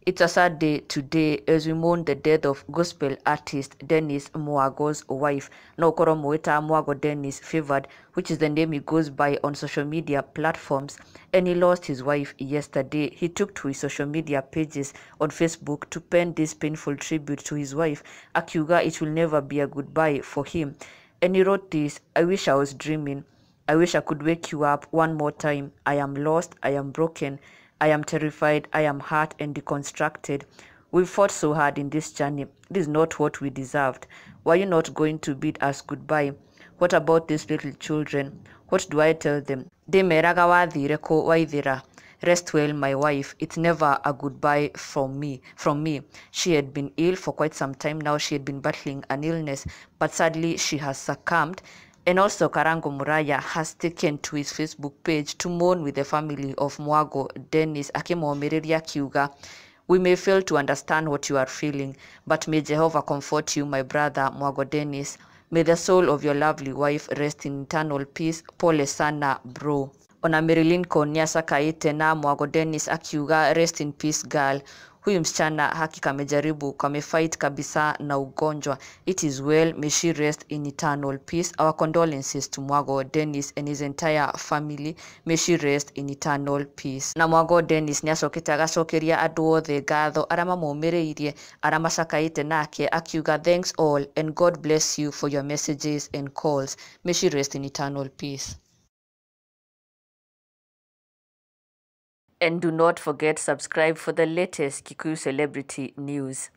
It's a sad day today as we mourn the death of gospel artist Dennis Mwago's wife. No ũkorwo mũĩta Mwago Dennis Favored, which is the name he goes by on social media platforms, and he lost his wife yesterday. He took to his social media pages on Facebook to pen this painful tribute to his wife. Akiuga it will never be a goodbye for him. And he wrote this: I wish I was dreaming. I wish I could wake you up one more time. I am lost. I am broken. I am terrified. I am hurt and deconstructed. We fought so hard in this journey. This is not what we deserved. Why are you not going to bid us goodbye? What about these little children? What do I tell them? Ndĩmeraga wathire kũ waithĩra. Rest well, my wife. It's never a goodbye from me. From me. She had been ill for quite some time now. She had been battling an illness, but sadly she has succumbed. And also Karangu Muraya has taken to his Facebook page to mourn with the family of Mwago Dennis, akĩmomĩrĩria akiuga, We may fail to understand what you are feeling, but may Jehovah comfort you, my brother Mwago Dennis. May the soul of your lovely wife rest in eternal peace. Pole sana bro. Ona Mary Lincoln nĩacakaĩte na Mwago Dennis akiuga rest in peace girl. Huyu msichana hakika amejaribu, kamefight kabisa na ugonjwa. It is well, may she rest in eternal peace. Our condolences to Mwago Dennis and his entire family. May she rest in eternal peace. Na Mwago Dennis nĩacokete agacokeria andũ othe ngatho arĩa mamũmĩrĩirie, arĩa macakaĩte nake, akiuga thanks all and God bless you for your messages and calls. May she rest in eternal peace. And do not forget subscribe for the latest Kikuyu celebrity news.